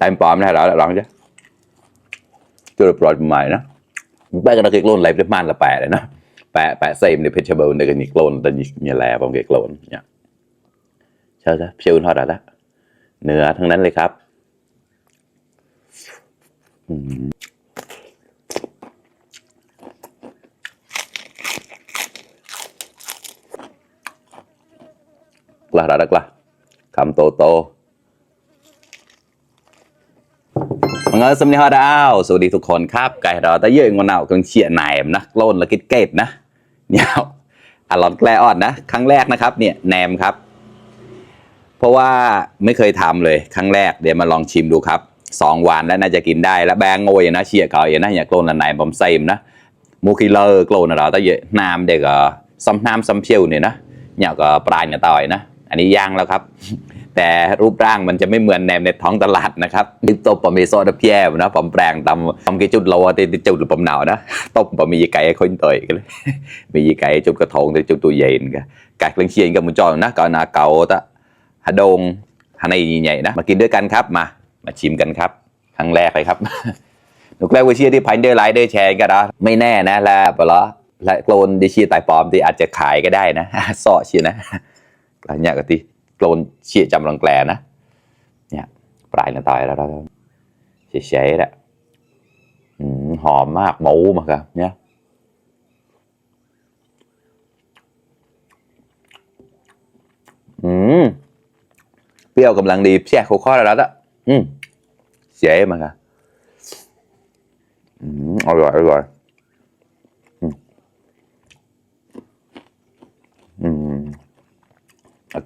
time bomb này đó là lon chứ chưa được rồi mày nó bây giờ nó cái clone lấy được man là bẻ đấy nó bẻ xem để pitchable để cái nhịp clone để nhịp lẻ vào cái clone nhaใช่ใช่เชื่อทอดแล้วเนื้อทั้งนั้นเลยครับกล้าได้กล้าคำโตโตมังเอิญสมนิฮอดาวสวัสดีทุกคนครับไก่เราตะเยอะงอนเอากังเฉียหนายนะโกลนและกิดเกตนะเนี่ยอร่อยแกล้ออดนะครั้งแรกนะครับเนี่ยแหนมครับเพราะว่าไม่เคยทำเลยครั้งแรกเดี๋ยวมาลองชิมดูครับ2 วันแล้วน่าจะกินได้แล้วแบงโง่ยนะเฉียเก่าอย่างนะอย่างโกลนละไหนบอมไซมนะมูคิเลอร์โกลนเราตะเยอะน้ำเด็กซ้ำน้ำซ้ำเชี่ยวเนี่ยนะเนี่ยก็ปลายเนี่ยต่อยนะอันนี้ย่างแล้วครับแต่รูปร่างมันจะไม่เหมือนแหนมในท้องตลาดนะครับดิบตบปะมีโซดาเพียบนะผมแปลงตำกี่จุดเราติดจุดหรือผมหนาวนะตบปะมีไก่คนต่อยกันเลยมีไก่จุดกระทงจุดตัวใหญ่กันไก่เลี้ยงเชียนกับมุนจอนะก็นาเก่าตะฮะดงฮะในใหญ่นะมากินด้วยกันครับมาชิมกันครับครั้งแรกเลยครับนุกแรกวิเชียที่พันเดอร์ไลท์ได้แชร์กันนะไม่แน่นะแล้วปะล้อและโกลนดิชีตายปลอมที่อาจจะขายก็ได้นะซ่อเชียนะอะไรเงี้ยก็ทีโกลนเชี่ยจำลังแกลนะเนี่ยปลายเนี่ยตายแล้วเฉยๆแหละหอมมากหมูมากครับเนี่ยเปรี้ยวกำลังดีแช่โคข้อแล้วอ่ะเฉยมากครับอร่อย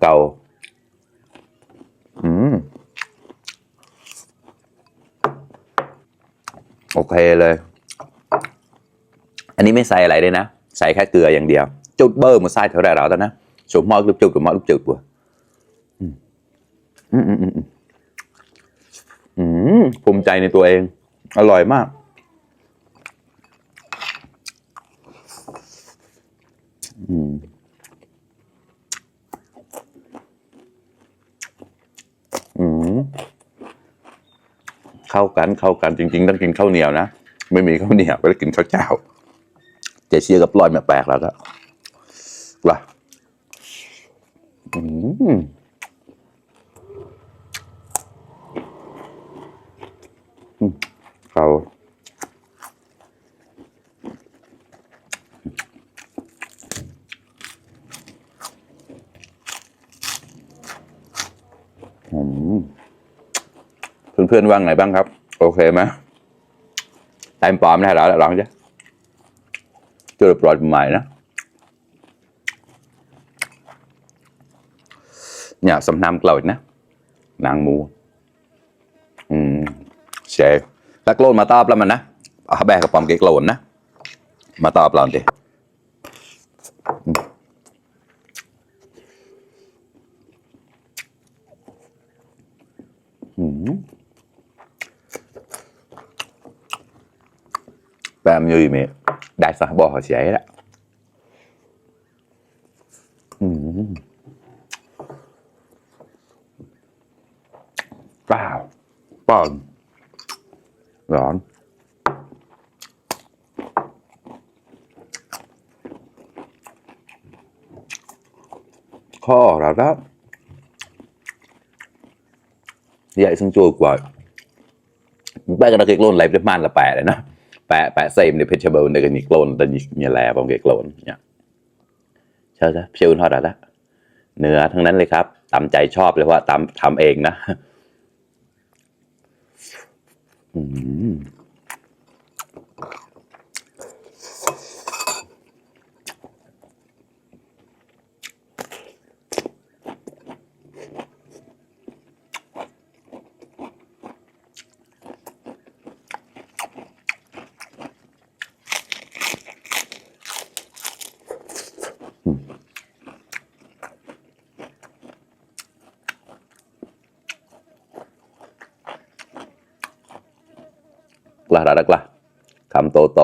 เก่าโอเคเลยอันนี้ไม่ใส่อะไรเลยนะใส่แค่เกลืออย่างเดียวจุดเบอร์มาใส่เท่าไรเราตอนนะสมมติลูกจุดกับมอลูกจุดว่ะภูมิใจในตัวเองอร่อยมากเข้ากันจริงๆต้องกินข้าวเหนียวนะไม่มีข้าวเหนียวก็ได้กินข้าวเจ้าเจเชียกับลอยมาแปลกแล้วก็ว่ะเขาเพื่อนๆว่าไงบ้างครับโอเคไหมไtime bomb này đó là lon chứ chưa được rồi mày đó nhà sâm nam lòi nè nàng mù xe tắc lôn mà to lắm mà nè ở bèกับปอมเกลนนะมาตอบเราดิแบบnhư mẹ đại xã bò họ sẽ đó wow bònร้อนkho rồi đó vậy xong chua quả bây giờ nó cái luôn lấy được man là bẻ đấy nóแปะเซมใน pitchable ในกันนี่โกลนแต่เนี่ยแหละผมเกโกลนเนี่ยใช่ใช่เชื่อทอดแล้วเนื้อทั้งนั้นเลยครับตามใจชอบเลยว่าทำเองนะกล้าได้กล้าคำโตโต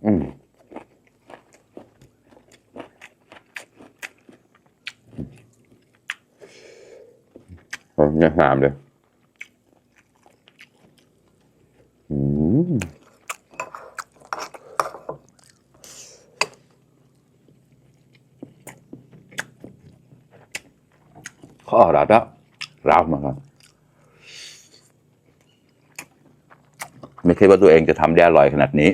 อืมเนี่ยหามเลยข้อรัดอะราวมาครับไม่คิดว่าตัวเองจะทำได้อร่อยขนาดนี้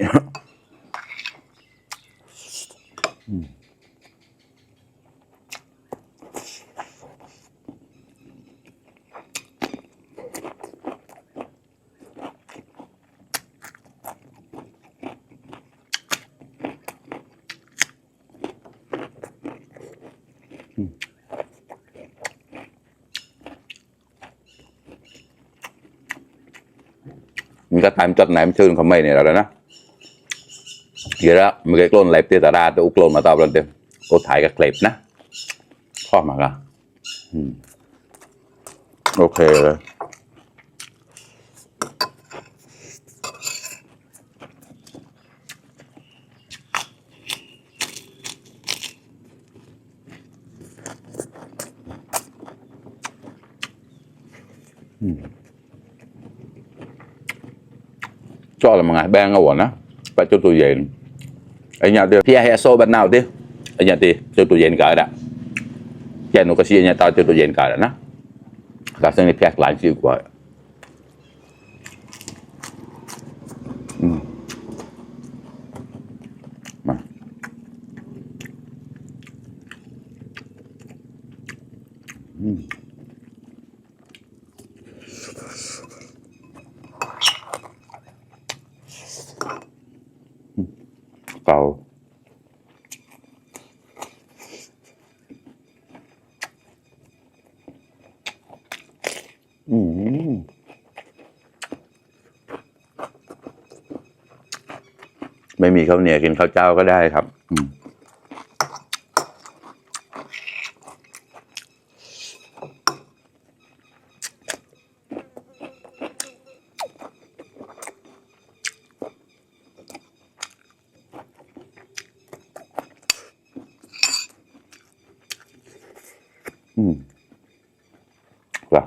mình có time chất này chơi không mày này rồi đó giờ đó mình cái clone lại tiêu ra tôi clone mà tao lên tiêu cô thải cái clip nè khó mà ra ok rồi cho là một ngày bang ổn á phải cho tôi về anh nhà tiêu phía hệ số bên nào tiêu anh nhà tiêu cho tôi về cả đã cho nó có gì nhà tao cho tôi về cả đã nè cả sang này pack lại chịu quá mà cầuไม่มีข้าวเหนียวกินข้าวเจ้าก็ได้ครับว่ะ